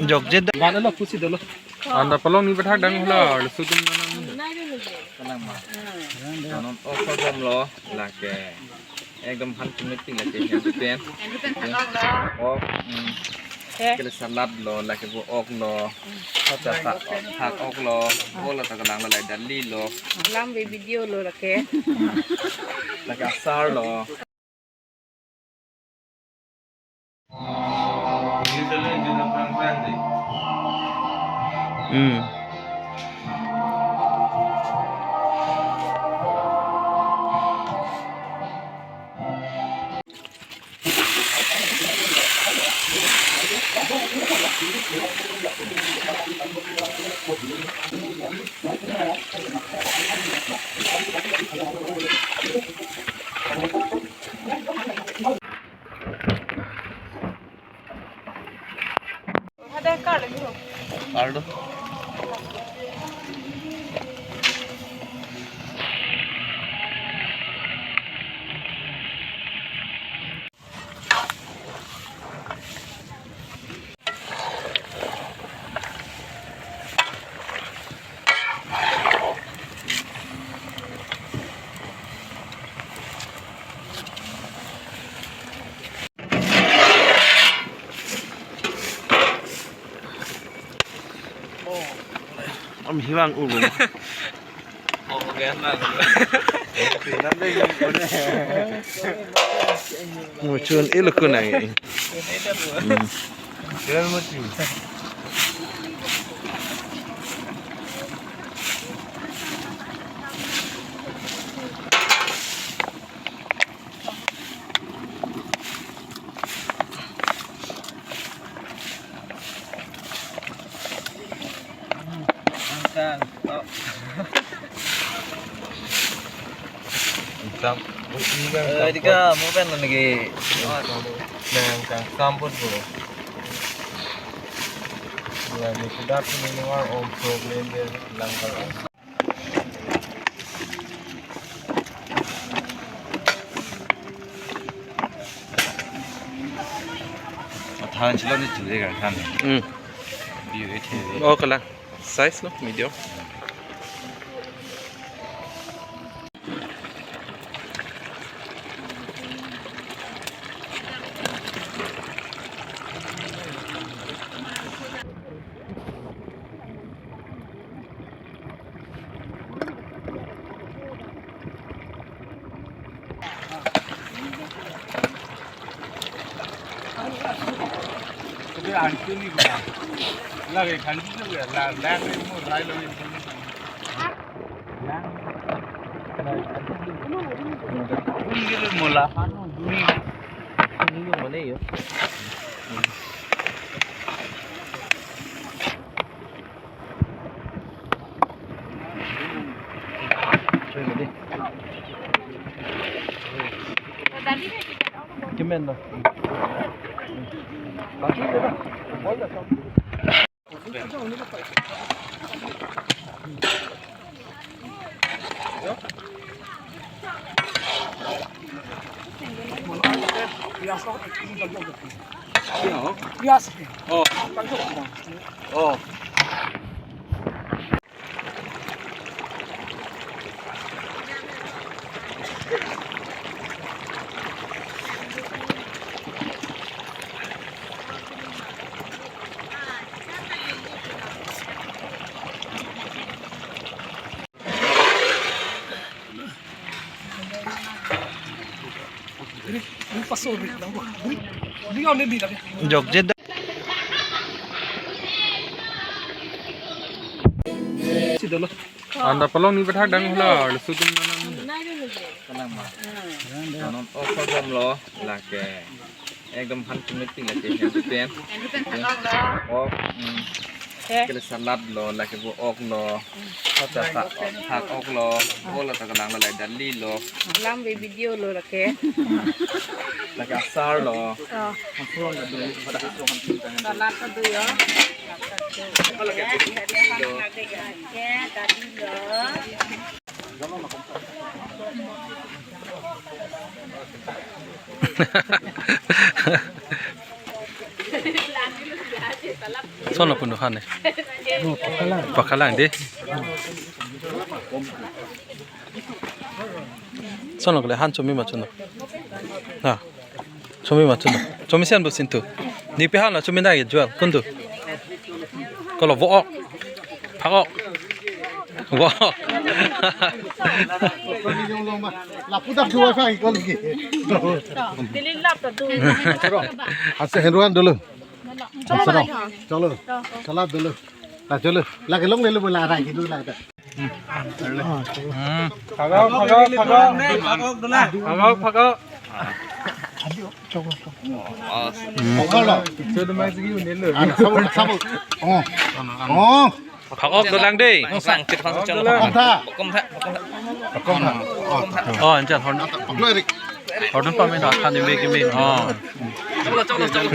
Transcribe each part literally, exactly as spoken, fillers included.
Jokje da. Bana lo pusi dolo. Anta palong ni pathak dang hula, sutum nanam. Kalang ma. Kanon ok lo, lake. Ekdom han tumit ping lake, han pen. Han pen thak ok lo. Ok, hmm. Oke. Kele salad lo, lake bo ok lo. Hoca thak, thak ok lo. Bo lo ta kalang lo, lake dali lo. Lam ve video lo lake. Lake asar lo. Hmm. Om hiwang ulung. Muchun ilukun ang. Hmm. Sam, ini kan eh, sampot. Dika, mau pen lagi. Nah, kan sampot, bro. Nah, ini sudah punya luar om problem dia langgar. Than chilo ni chule ka than. Hmm. View e the. Oh, kalang. Size lo, medium. Kemen lo. Jokje da. Anta palong ni pathak dang hula, sutum nanam. Kalang ma. Kanon ok lo, lake. Ekdom han tumit ping lake, han pen. Han pen thak ok lo. Ok, hmm. Oke. Kele salad lo, lake bo ok lo. Hoca thak, thak ok lo. Bo lo ta kalang lo, lake dali lo. Lam ve video lo lake. Lake asar lo. Oh. Salad ta do yo. Lake dali lo. Oke, dali lo. Sono punu hane. Pakalang de. Sono kele han chumi ma chuno. Ha. Chumi ma chuno. Chumi sian bu sintu. Ni pe han la chumi na ye jual kundu. Kolo vo ok. Phak ok. Vo ok. Lapu dak dua sa ikol ki. Dili lap ta du. Ase henruan dulu. Chalo, chalo. Chalo dulu. Ta chalo. Lagi long lelu bola rai gitu lah. Hmm. Phak ok, phak ok, phak ok. Phak ok, phak ok. Pokok lo. Chudu mai sigi unelo. Ano, sabol, sabol. Oh. Oh. Phak ok dolang de. Sang, chit phak sang. Pokok tha. Pokok tha. Pokok tha. Oh. Oh, anjan hon. Pokok lo, Erik. Hon pa me na khan me ki me. Oh. Chalo, chalo, chalo.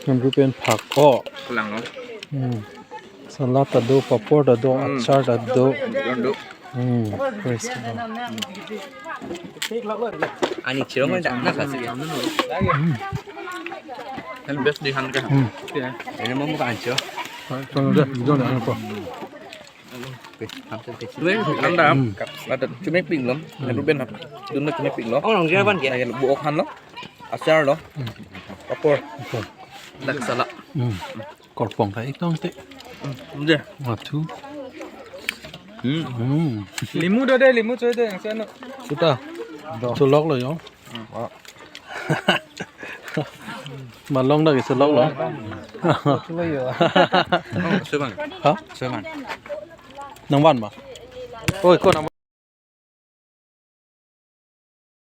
Nangrupen phak ok. Kulang lo. Hmm. Salad ta do, papor ta do, hmm, achar ta do. Don do. Hmm. Fresh. Ani chiro mo da na kasi. Hmm. Kan best di han ka. Hmm. Ini mau bukan chiro. Chalo de, don na ko. Anda, hmm, ada chumi ping lom, hmm, ada ben hap, dun na chumi ping lom. Oh, nong jira ban ke? Lagi bu ok han lo, achar lo, hmm, papor, okay, dak salad. Hmm. Korpong kai tong te. Hmm, je. Waduh. Hmm. Hmm. Limu do de, limu choi de, yang sana. Sudah. Cholok lo yo. Hmm. Malong dak isolok lo. Chulo yo. Chulo. Ha? Chulo. Nangvan ma? Oi, ko nang